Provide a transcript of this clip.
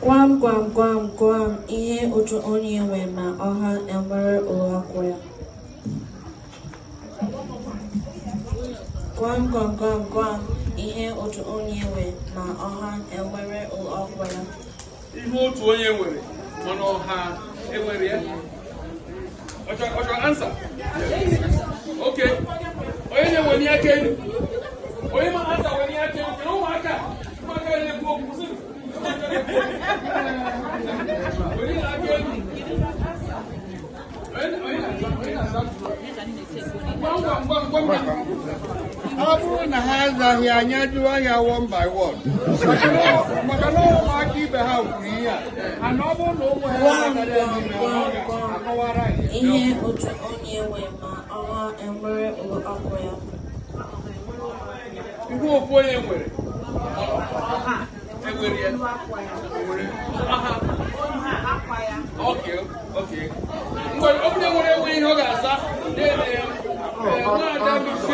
Gwam gwam gwam gwam ihe otu onye nwe ma ọha enwere olu akwa ya. Gwam gwam gwam gwam ihe otu onye nwe ma ọha enwere olu akwa ya. Ihe otu onye nwere mana ọha enwere ya. Ọ chọrọ answer? Okay. Onye na-eweli aka elu, onye ma answer, weli aka elu. Kedu ụmụaka? Ụmụaka na-ekwu okwu, kwụsị. Weli aka elu. Onye na-aza? Gwam gwam gwam gwam gwam. Ọ bụrụ na ha azaghị, anyị jụọ ya one by one, maka na ụmụaka ibe ha kwuru ihe a, ana ọ bụrụ na ụmụ ha Gwam azaghị ya gwam n'ime gwam ọ gwam ga-akọwara ya. Ihe otu onye nwe ma ọha enwere olu akwa ya. Ihe ofu onye nwere enwere ya. Aha. Okay. Ngwa, ọ bụrụ na enwere enwe ihe ọ ga-aza, na-eme ya. Nwaada.